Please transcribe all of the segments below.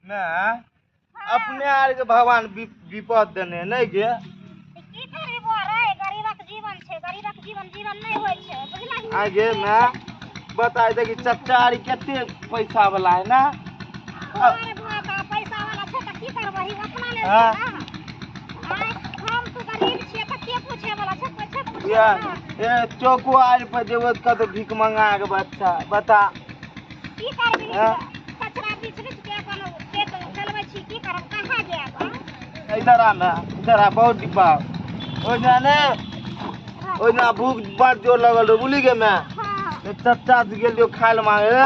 ना अपने आर के भगवान विपद देने नहीं गे। की करबो रे, गरीबक जीवन छै, गरीबक जीवन जीवन नहि होइ छै, बुझलही? आगे ना बताय दे कि चचा आर कते पैसा वाला है ना। अरे बुआ का पैसा वाला छै त की करबही, अपना लेल हाँ। छै ना। आँय, हम तो गरीब छियै त के पूछे वाला छै, कोइ छै पूछे या वाला? ए चौको आर पर जेबो त कतौ भीख मंगा के बच्चा बता। की करबही? हाँ। कचरा बीछ बीछ के अपन पेट चलबै छी, की करब, कहाँ जायब? आँय? इधर आ ना, इधर आ, बहुत डिब्बा ओहि दिना ने, ओहि दिना भूख बड़ जोर लगल रहो बुझली गे मैं। हाँ। तो चचा से गेल रहियो खाय लए मांगे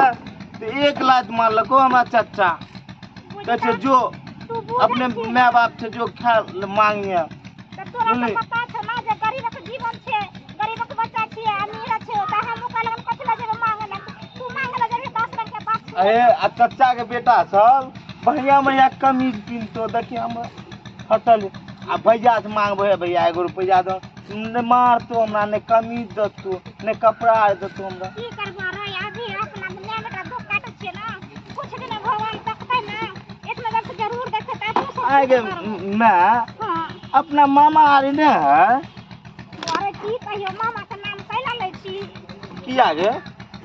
तो एक लात मारलको हमरा चचा, कहै छै जो तू बुझै अपने छी। My बाप से जो खाय लए मांगिए। तऽ तोरा तऽ बुझली? पता छौ ना जे गरीबक जीवन छै, गरीबक बच्चा छियै, अमीर छै, तऽ हम ओकरा लगन कथी लए जेबै मांगे लए? तू मांगे लए जेबही 10 रंग के बात सुनतौ। अरे आ चचा के बेटा सब बढ़िया बढ़िया कमीज पिन्हतो, देखिए हम फटल आ भैया से मांगबै, भैया एगो रुपैआ दो, नहि मारतो हमरा, नहि कमीज देतो, नहि कपड़ा आर देतो हमरा। की करबो रे, अभी अपना my बेटा दुख काटै छियै ना, कुछ दिन भगवान तकतै ना, एक नजर से जरूर देखतै तऽ अपनो सब आइ गे कुछ करबै। My, हाँ। अपना मामा आर नहि है? अरे की कहियो, मामा के नाम कैला लै छी? किया गे?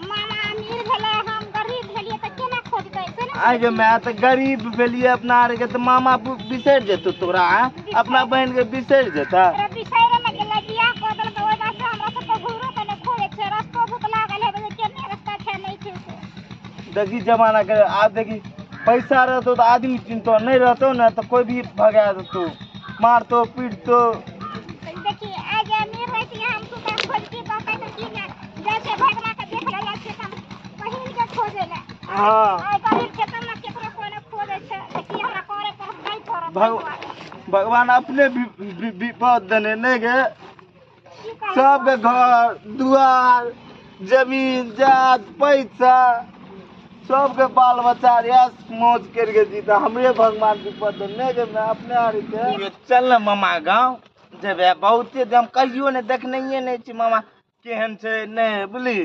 मामा अमीर भेलै, हम गरीब भेलियै तऽ केना खोजतै से ने? आइ गे my, तऽ गरीब भेलियै अपना आर के तऽ मामा बिसरि जेतौ तोरा, आँय? अपना बहिन के बिसरि जेतै? अरे बिसरि ने गेलै, बियाह कऽ देलकै, ओहि बात से हमरा सबके घूरो के नहि खोजै छै, रस्तो भूत लागल हेबै जे केने रस्ता छै नहि छै से। देखी जमाना के आब देखी पैसा रहतौ तऽ आदमी चिन्हतौ, नहि रहतौ ने तऽ कोइ भी भगा देतौ, मारतौ पीटतौ। देखी आइ जे अमीर रहितियै हम तू तऽ खोजती कहतै तऽ की ने जाइ छै भगना के देख ले जाइ छियै तऽ बहिन के खोजै लए। हाँ। आइ गरीब छै तब ने केकरो कोइ नहि खोजै छै, तऽ की हमरा करे पड़त नहि पड़त? भगवान अपने विपद देने नहीं गे, की करबै? सबके घर दुआर जमीन जात पैसा सबके बाल बच्चा ऐश मौज करके जीता, हमरे भगवान विपद देने नहीं गे। मैं अपने आर के चल ना मामा गाँव जेबै, बहुते हम कहियो नहि देखनैये नहि छी मामा केहन छै नहि, बुझली?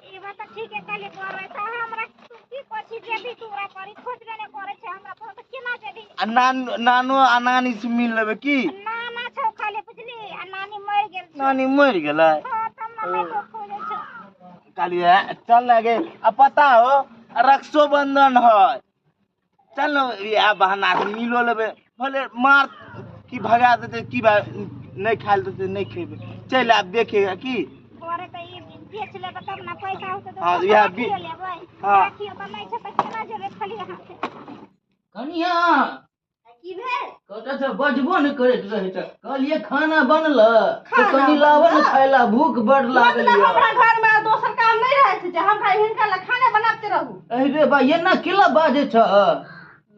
ई बात तऽ ठीके कहली तोरा, तऽ हमरा तू की कहै छी जेबही तू ओकरा करी खोजबे नहि करै छै हमरा, तोरा तऽ केना जेबही? आ नानो आ नानी से मिल लेबै की? नाना छौ खाली बुझली, आ नानी मरि गेल छै। नानी मरि गेलै? हाँ, तब ने नहि तो खोजै छौ। कहलियै चल ना गे, आ पता हो रक्षोबंधन है, चल ना इएह बहाना से मिलो लेबै, भले मार की भगा देतै की नहि खाय लए देतै नहि खेबै, चलि आब देखेगा की। घरे तऽ ई बेच लेबै तब ने पैसा होतै तऽ हाँ, इएह राखियो लेबै। हाँ। राखियो तऽ नहि छै तऽ केना जेबै खाली हाथे? कनिया की भेल? कतऽ से बजबो नहि करैत रहै छै, कहलियै खाना बनल तऽ खाना कनि लाबऽ ने बनल? खाय ला, भूख बड़ लागल मतलब यऽ। हमरा घर में दोसर काम नहीं रहै छै जे हम खाली हिनका ला खाना बनाबते रहू। अरे रे बा, एना केला बाजै छ?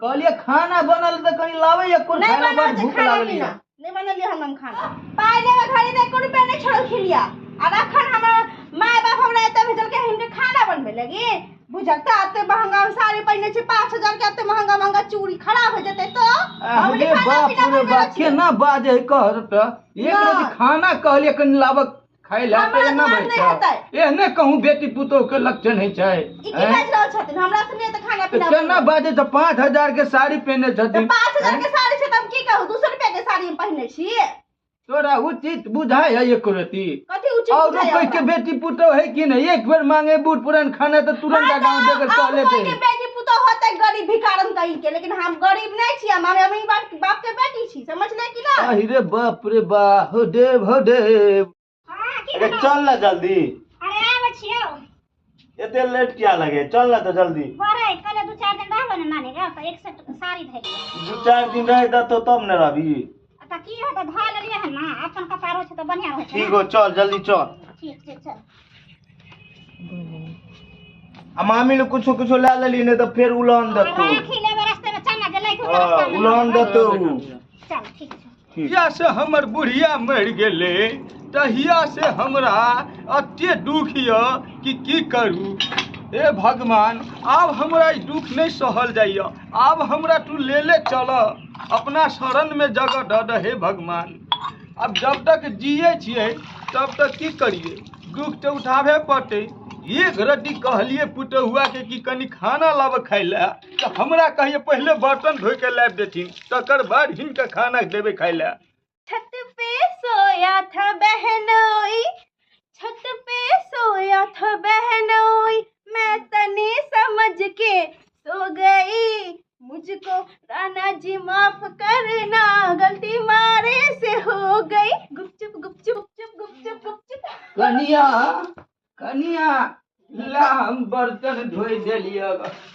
कहलियै खाना बनल तऽ कनि लाबै एको नहीं खाय ला, बनल बड़ छै भूख खाना लागल पीना। यऽ। नहीं बनलियै हम खाना। पाइ लेबै घड़ी तऽ एको रुपया नहीं छोड़लखिन यऽ। आर अखन हमर my बाप हमरा एतऽ भेजलकै हिनके खाना बनबै लागी। बुझक तऽ एते महंगा हम साड़ी पहिने छी, 5000 के एते महंगा महंगा चूड़ी खराब हो जेतै तऽ? हम अरे खाना बाप पीना रे बनबै बाप, छी। केना बाजै है कह तऽ? एक नहि। रोज खाना कहलियै कनि लाबऽ खाय ला, हमरा तऽ एना दुआर भऽ नहि छै। हेतै। एहने कहूँ बेटी पुतोह के लक्षण होइ छै। ई की आँय? बाजि रहल छथिन? हमरा से नहि तऽ खाना तऽ पीना केना बनबै। बाजै छै? 5000 के साड़ी पहिने तऽ छथिन। 5000 आँय? के साड़ी छै तऽ हम की कहू, 200 रुपया के साड़ी हम पहिने छी। तोरा उचित बुझाय है एको रति? कथी उचित और बुझाय कोई के हमरा? बेटी पुतोह है कि नहीं? एक बेर मांगे बूढ़ पुरान खाना तऽ तुरंत हाँ, गाँव तऽ देकर और चले कोई दे। के बेटी पुतोह होतै गरीब भिखारन कहीं के, लेकिन हम गरीब नहीं छी, हम अमीर बाप के बेटी छी, समझले कि ना? अहि रे बाप रे बा, हो देव हो देव। हाँ, की अरे भेलौ? चल ना जल्दी। अरे आबै छियौ। एते लेट किया लगे? चल ना तो जल्दी। बड़े कहले 2-4 दिन रहबै ने नानी गाँव, तऽ एक सेट साड़ी धैलियै। 2-4 दिन रहि देतौ तब ने रहबी। तऽ की होतै, धऽ लेलियै हन ना, अपन कपड़ा रहै छै तऽ बढ़िआँ रहै छै ठीक ना। हो, चल जल्दी चल। ठीक छै चल। आ मामी ले कुछो कुछो लए लेली, नहि तऽ फेर उलहन देतौ। राखी लेबै रास्ते में, चल ना जे लैके होतै हाँ, रास्ता में। उलहन देतौ। चल ठीक छै। ठीक। तहिया से हमर बुढ़िया मरि गेलै तहिया से हमरा एते दुख यऽ कि की करू। हे भगवान, आब हमरा ई दुख नहि सहल जाइए, आब हमरा तू लेले चल, अपना शरण में जगह दऽ दे हे भगवान। आब जब तक जियै छियै तब तक की करियै, दुख तऽ उठाबे पड़तै। एक रट्टी कहलिए पुतहुआ के कि कनी खाना लाब खाइ लए, तऽ हमरा कहिए पहिले बर्तन धोइ के लाबि देथिन, तकर बाद हिनका खाना देबै खाइ लए। छत पे सोया था बहनोई, छत पे सोया था बहनोई, मैं तने समझ के सो गई, मुझको राणा जी माफ करना, गलती मारे से हो गई। गुपचुप गुपचुप गुपचुप गुपचुप गुपचुप। कनिया कनिया ला हम बर्तन धोइ देलियै।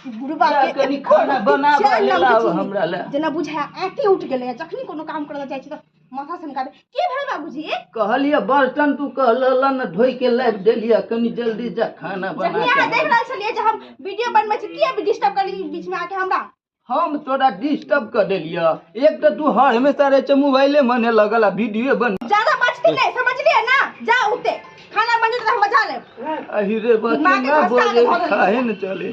बुढ़बा के कनी खाना बना लाब हमरा ला। जेना बुझाय आँखि उठि गेलै, जखनी कोनो काम करऽ जाइ छी तऽ माथा सनका दे। की भेल बाबूजी? कहलियै बर्तन तू कहल न धोइ के लाबि देलियै, कनी जल्दी जा खाना बना। जखनी अहाँ देख रहल छलियै जे हम वीडियो बनबै छी, किया डिस्टर्ब करली बीच में आके हमरा? हम तोरा डिस्टर्ब कर देलियै। एक तऽ तू हर हमेशा रहै छै मोबाइले मने लगल आ वीडियो बन। ज्यादा मस्ती नहीं, समझलियै ना? जा उते खाना बन जेतै तऽ हम बजा लेब। अहि रे दिमाग के बा घसका के बोले धऽ देलियै। खाहे न चले।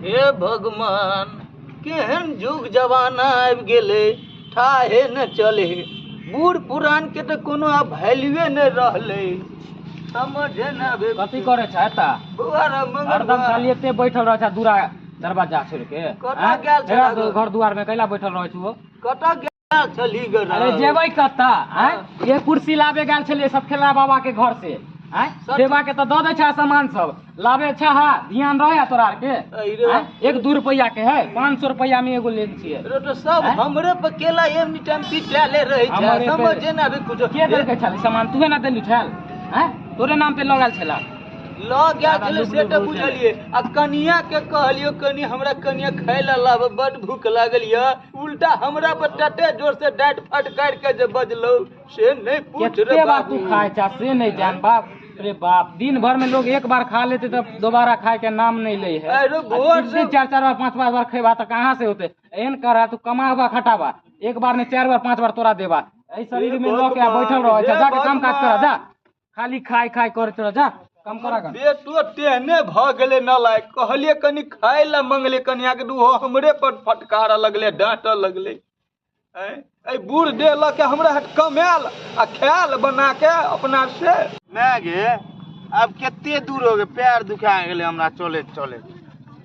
हे भगवान, केहन जुग जमाना आबि गेलै, ठाहे न चले। बूढ़ पुरान के तऽ कोनो आब वैल्यूए नहि रहलै। समझे न आबे। कथी करे छै एता? बौआ रे मंगल हरदम बौआ। खाली एते बैठल रहै छै दूरा दरवाजा छोड़ के। कतऽ गेल छला गो? घर दुआर में कैला बैठल रहै छौ? कतऽ गेल छली गो? अरे जेबै कतऽ? आँय, ये कुर्सी लाबे गेल छलियै सब खेला बाबा के घर से। आँय, देवा के तऽ दऽ दै छै सामान सब, लाबे छै। हा, ध्यान रहे तोरा आर के। अरे आँय, 1-2 रुपैआ के है, 500 रुपैआ में एगो लेने छियै। रे तो सब आँय? हमरे पर केला एवनी टाइम पिटाले रहै छै। हमरे पे- समझे न आबे कुछो। के देलकै छल सामान? तूहे ना देलू छल? आँय, तोरे नाम पे लगल छला। लऽ गेल ज्यादा छलै लुक से तऽ लुक बुझलियै। आ कनिया के कहलियो कनि हमरा कनिया खाय लए लाब, बड भूख लागल यऽ। उल्टा हमरा पर तते जोर से डाँट फटकार के जे बजलौ से नहि पूछ रे कते बार तू बाबू। खाय छा से नहीं जान। बाप रे बाप, दिन भर में लोग एक बार खा लेते तब दोबारा खाए के नाम नहीं ले है। अरे भोर से तीन 4-4 बार 5-5 बार खेबा तऽ कहाँ से होते? एहन कर तू कमाबा खटाबा, एक बार नहीं 4 बार 5 बार तोरा देबा। एहि शरीर में लऽ के आ बैठल रह जा, जाके काम काज कर जा, खाली खाय खाय करैत रह जा, कम करा कन। बेटो तेहने भऽ गेलै नालायक। कहलियै कनि खाय लए मंगले कनिया के, उहो हमरे पर फटकारऽ लगलै, डाँटऽ लगलै। एहि बूढ़ देह लऽ के हमरा हट कमायल आ खायल बना के अपना से। मैं गे अब कते दूर हो गए, पैर दुखा गेलै हमरा चलैत चलैत।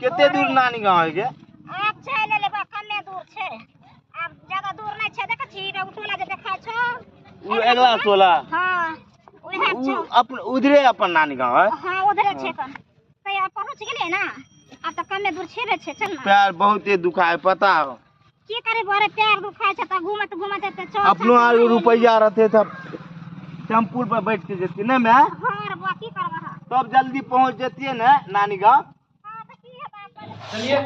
कते दूर नानी गाँव हो गे? आब छै ले लेबा, कमे दूर छै, आब ज्यादा दूर नहि छै। देखै छी रे टोला जे देखाइ छौ? उ अगला टोला? हाँ, उएह उ छौ। अपन उधरे अपन नानी गाँव है? हाँ, उधरे छै कन। तऽ आब पहुँच गेलियै ना, आब तऽ कमे दूर छेबे छै। चल ना। पैर बहुते दुखाय पता हो। की करे बरे, पैर दुखाय छै तऽ घूमत घूमत एते चल। अपनो आर रुपैया रहते तब टेम्पुल पर बैठ के जतियै ने मैं? हाँ रे बुआ, की करबह? तब जल्दी पहुँच जतियै ने नानी गाँव। हाँ तऽ की हेतै अपन। चलिए।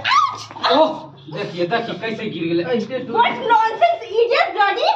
ओह, देखिए देखिए कैसे गिर गेलै। What nonsense, idiot bloody!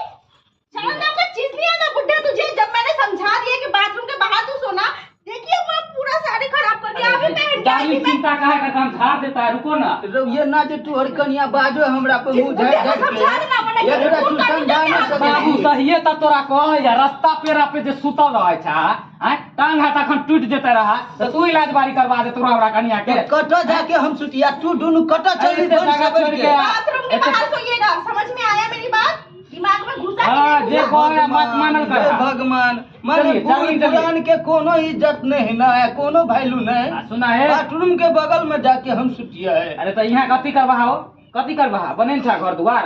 शर्म नाम का चीज नहीं आता बुढ़ा तुझे। जब मैंने समझा दिया कि बाथरूम के बाहर तू सोना, देखिए वो पूरा साड़ी खराब कर दिया। अभी पहन के आई डार्लिंग थी मैं। चिंता काहे करता, हम झाड़ देता है, रुको ना। रौ ये ना जे तोहर कनिया बाजो हमरा पर इस मुँह बुढ़े झाड़ि को झाड़ि समझा देना वरना के। एकरा खून तू काट समझा देंगे ना हम। सकै बाबू छी। सहिए तऽ तोरा कहै है, रास्ता पेरा पे जे सुतल रहै छै, आँय, टांग हाथ अखन टूटि जेतै रहा तऽ तू इलाज बारी करवा दे तोरा हमरा कनिया के। कतऽ जाके हम सुतिया, तू दुनू कतऽ चली अरे बन जगह सबर छोड़ के? के आ। बाथरूम के बाहर सोइएगा, समझ में आया मेरी बात? दिमाग में घुसा कि हाँ, नहीं जे घुसा? कहै है बात मानल कर। हे भगवान, माने चलिए, बूढ़ चलिए, चलिए। पुरान के कोनो इज्जत नहीं है ना, है कोनो वैल्यू नहीं। आ, सुना है? बाथरूम के बगल में जाके हम सुतिया है। अरे तो यहाँ कथी करबा हो, कथी करबा बनेल छा घर दुआर।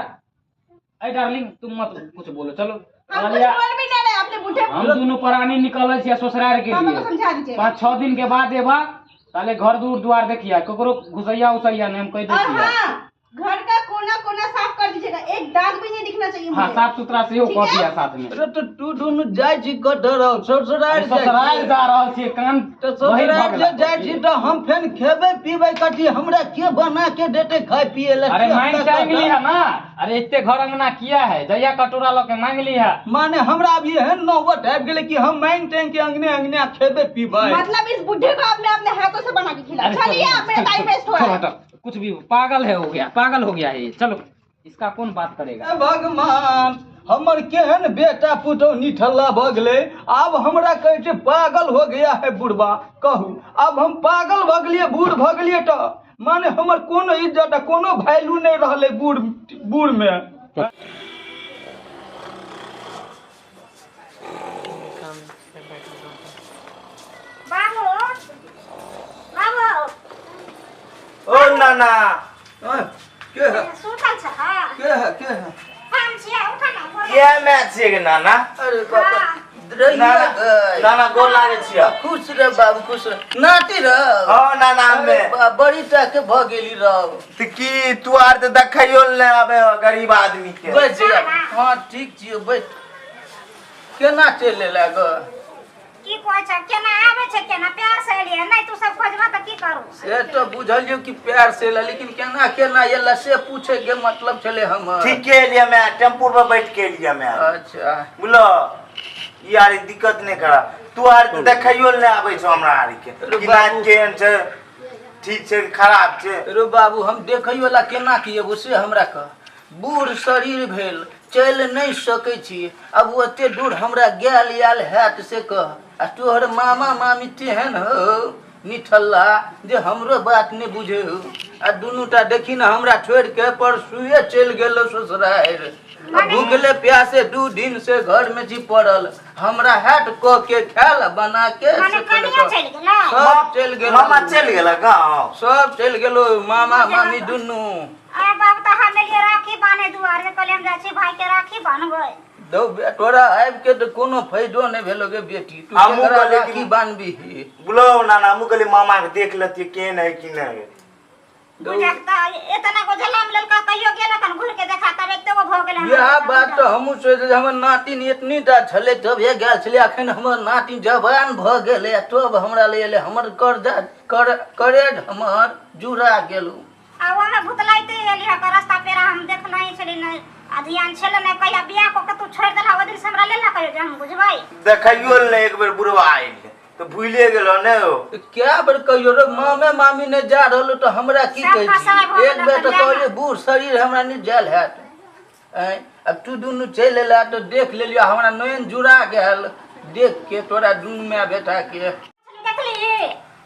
अरे डार्लिंग तुम मत कुछ बोलो, चलो। हम कुछ कहलिया, बोल भी नहीं रहे अपने बूढ़े हम दोनों प्राणी निकल छियै ससुरार के पापा को लिए। समझा दीजिए। 5-6 दिन के बाद एबा ताले घर दूर दुआर देखिया, ककरो घुसैया उसैया नहीं, हम कह और दै छियै। हाँ, घर का कोना कोना साफ कर दीजिएगा, एक दाग भी नहीं दिखना चाहिए हाँ, मुझे। साफ सुथरा सेहो ठीक कऽ है? दिया साथ में। अरे तो तू दुनू जाइ छी कतऽ रहो? ससुरार जाइ छी। ससुराल जा रहल छियै, कान तऽ बहिर भऽ ससुरार गेला। जे जाइ छी तऽ हम फेन खेबै पीबै कथी? हमरा के बना के देतै खाय पिए लए? अरे के मांग हमरा चांग कहतै? लीहा ना, अरे एते घर अंगना किया है, जहिया कटोरा लऽ के मांग लीहा। माने हमरा अभी एहन नौबत आबि गेलै कि हम मांगि टांगि के अंगने अंगने खेबै पीबै। मतलब इस बुढ़े को आपने अपने हाथों से बना के खिला। अरे चलिए, चलो, आप मेरा चलो, टाइम वेस्ट हो रहा चलो, है। हटो। कुछ भी पागल है, हो गया पागल हो गया है ये। चलो इसका कौन बात करेगा। हे भगवान, हमर केहन बेटा पुतोह निठल्ला भऽ गेलै। आब हमरा कहै छै पागल हो गया है बुढ़बा। कहू आब हम पागल भऽ गेलियै, बूढ़ भऽ गेलियै तऽ माने हमर कोनो इज्जत आ कोनो वैल्यू नहि रहलै बूढ़ बूढ़ में। बाबू ओ नाना के है सुतल छ हां के है के है हम छियै उठ ना गोर के मैं छियै गे नाना अरे बाबा नाना नाना गोर लागै छियै खुश रह बाबू खुश रह नाती रह हाँ नाना हमे बड़ी टा के भ गेली रह त की तू आर त देखैयो ने आबे हो गरीब आदमी के बैठ जा हाँ ठीक छियो बैठ केना चलि एला ग की कहै छ केना आबै छै केना प्यार से एलियै नहि तू सब खोजबा तऽ की करू से तऽ बुझलियो कि प्यार से एला लेकिन केना केना एला से पूछे के मतलब छलै हमर ठीक के एलियै मैं टेम्पू पर बैठ के एलियै मैं अच्छा बुझलो ई आर दिक्कत नहि करा तू आर तऽ देखैयो ने आबै छौ हमरा आर के कि नाच केहन छै ठीक छै कि खराब छै रो बाबू हम देखै वाला केना की एगो से हमरा कह बूढ़ शरीर भेल चलि नहि सकै छी आब ओते दूर हमरा गेल आयल हैत से कह आ तोहर मामा मामी तेहन हो निठल्ला जे हमरो बात नहि बुझे हो आ दुनू टा देखी ने हमरा छोड़ि के परसुए चलि गेलो ससुरारि आ भूखले प्यासे 2 दिन से घर में छी पड़ल हमरा हैट क के खायल बना के मने से कनिया चलि गेलै सब चलि गेल मामा चलि गेल गाँव सब चलि गेलो मामा मामी दुनू आ बाप तऽ हम एलियै राखी बान्हे दुआरे कहलियै हम जाइ छी भाई के राखी बान्हबै दौ तोरा आबि के तऽ कोनो फायदो नहि भेलो गे बेटी तू हमहूँ केकरा कहलियै कि- राखी बान्हबीही बुलो नाना हमहूँ कहलियै मामा के देख लेतियै केहन है कि नहि बुझक तऽ एतना गो जलम लेलका कहियो गेल अखन घुरि के देखा तब एते गो भऽ गेलै इएह बात तऽ हमहूँ सोचै रही, हमर नातिन एतनी टा छलै तबे गेल छलै अखन हमर नातिन जवान भऽ गेलै आ तब हमरा लए एलै हमर कर्जा कर करेज हमर जुड़ा गेलौ आ ओमे भुतलाइते एली हक रास्ता पेरा हम देखना ही छली नहि आ ध्यान छलै नहि कहिया बियाह कऽ के तू छोड़ि देलहा ओहि दिन से हमरा लेलहा कहियो जे हम बुझबै देखैयो ने एक बेर बुढ़वा आयल तऽ भूले गेलो ने ओ कए बेर कहियो रे मामे मामी नहि जा रहल तऽ हमरा की सब कहै कसाइ छी भऽ एक बेर गेल तऽ अपन कहलियै बूढ़ शरीर हमरा नहि जायल हैत आँय आब तू दुनू चलि एला तऽ देख लेलियो हमरा नयन जुड़ा गेल देख के तोरा दुनू माय बेटा के देखली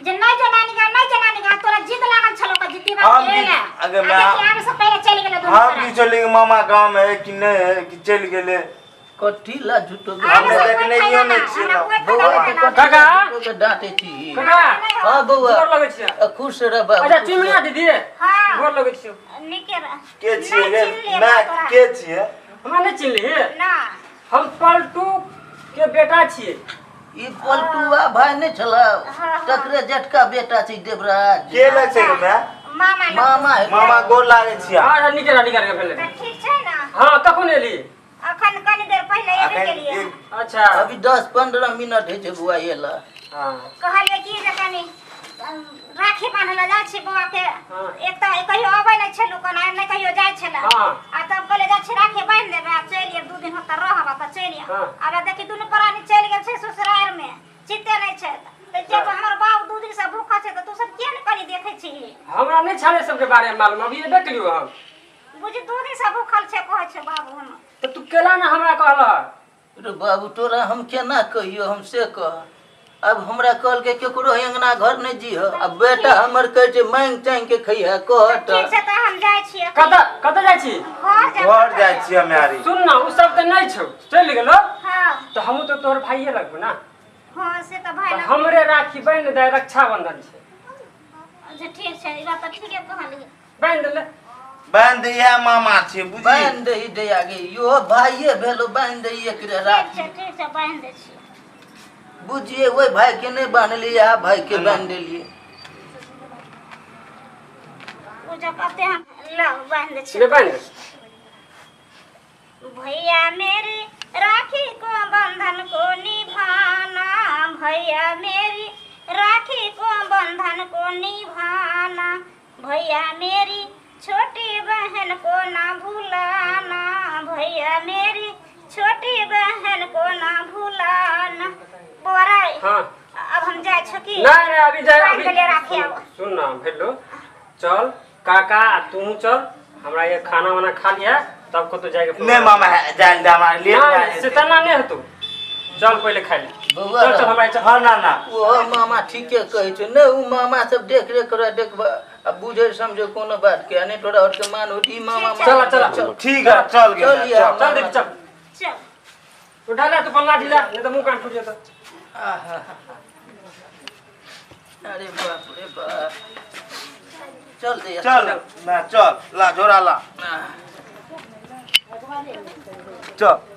जे नहि जो नानी गाँव नहि जो नानी गाँव तोरा जिद लागल छलो का जिद्दी बात हम के भी- ले अगर मैं- आब से पहिले चलि गेलै दुनू हम तोरा। की चली मामा गाँव में है कि नहीं है कि चलि गेलै कथी ला झूठो के आब हमने से कोई देखने फायदा ही ना, नहीं छियै हमरा ना। कोई बौआ फायदा के ना। कथी ला काका। झूठो के डाँटे छी काका हाँ बौआ गोर लगै छियै आ, खुश रह बाबू अच्छा खुश चिमनिया रह। दीदी हाँ। गोर लगै छियौ नीके रह। के छियै नहि रे चिन्हलियै मैं तोरा। के छियै हमरा नहि चिन्हली ना हम पलटू के बेटा छियै ई पलटुआ भाय नहि छला हाँ। तकरे जेठका बेटा छै देवराज के लग छै गे माय मामा लग। मामा है मामा गोर लागै छियै हाँ नीके रह नीके रह भेलै तऽ ठीक छै ने हाँ कखन एली अखन कनी देर पहिले एबे अखन केलियै एक अच्छा अभी 10-15 मिनट होइ छै बौआ एला हाँ कहलियै की जे कनी राखी बान्है लए जाइ छी बौआ के हाँ। एक तऽ कहियो अबै नहि छलू कोना नहि कहियो जाइ छलै हाँ। आ तब कहलियै जाइ छी राखी बान्हि देबै आ चलि आयब 2 दिन होतऽ रहब आ तऽ चलि आयब हाँ। आब देखी दुनू प्राणी चलि गेल छै ससुरारि मे चिते नहि छै तऽ जब हमर बाप 2 दिन से भूखल छै तऽ तू सब किया नहि कनी देखै छी हमरा नहि छलै सबके बारे में मालूम अभी एबे केलियो हम बुझी 2 दिन से भूखल छै कहै छै बाबू हम तऽ तू केला ना हमरा कहलह रे बाबू तोरा हम केना कहियो हम से कह अब हमरा कहलकै केकरो अंगना घर नहि जीह आ बेटा हमर कहै छै मांगि चांगि के खैह कह ठीक छै तऽ हम जाइ छियै कतऽ कतऽ जाइ छी घर जाय घर जाइ छियै हमे आरी सुन ना उ सब तऽ नहि छौ चलि गेलो हाँ तऽ हमहूँ तऽ तोहर भाइये लगबो ना हाँ से तऽ भाइ तऽ लग हमरे राखी बान्हि दे रक्षाबंधन छै अच्छा ठीक छै ई बात तऽ ठीके कहलियै बान्हि देले बान्हि दे इएह मामा छियै बुझली बान्हि दही दैया गे इहो भाइये भेलो बान्हि दही एकरे ठीक राखी छै ठीक छै बान्हि दै छियै बुझिए ओहि भाई के नहि बान्हलियै इएह भाई के बान्हि देलियै ओ जब कते हम लाउ बान्हि दै छियै ले बान्हि दे भैया मेरी राखी को बंधन को निभाना भैया मेरी राखी को बंधन को निभाना भैया मेरी छोटी बहन को ना भुलाना भैया मेरी छोटी बहन को ना भुलाना बोराई हाँ अब हम जाइ छो की नहीं नहीं अभी जाए बान्हि अभी देलियै राखी आब सुन ना भेलो चल काका आ तू चल हमरा ये खाना वाना खा लिया तब कतौ जाएके नहि मामा जाय दे हमरा लेट नहीं भए नहीं, से जेतै। तना नहीं हेतौ चल पहिले खाइ ले बौआ चल चल हमरा चल हाँ ना ना ओहो मामा ठीके कहै छै नहि ओ मामा सब देख रेख करै देख आ बुझै समझै कोनो बात के आ नहि तोरा आरके मान होत ई मामा चल, चल, चल। ठीक है चल गेल चल चल चल दीदी चल चल उठा ले तू पल्ला ढीला नहीं तो मुंह कान फूट जेतौ आहा। अरे बाप रे बाप चल दे। चल ना, चल ला, झोरा ला, चल।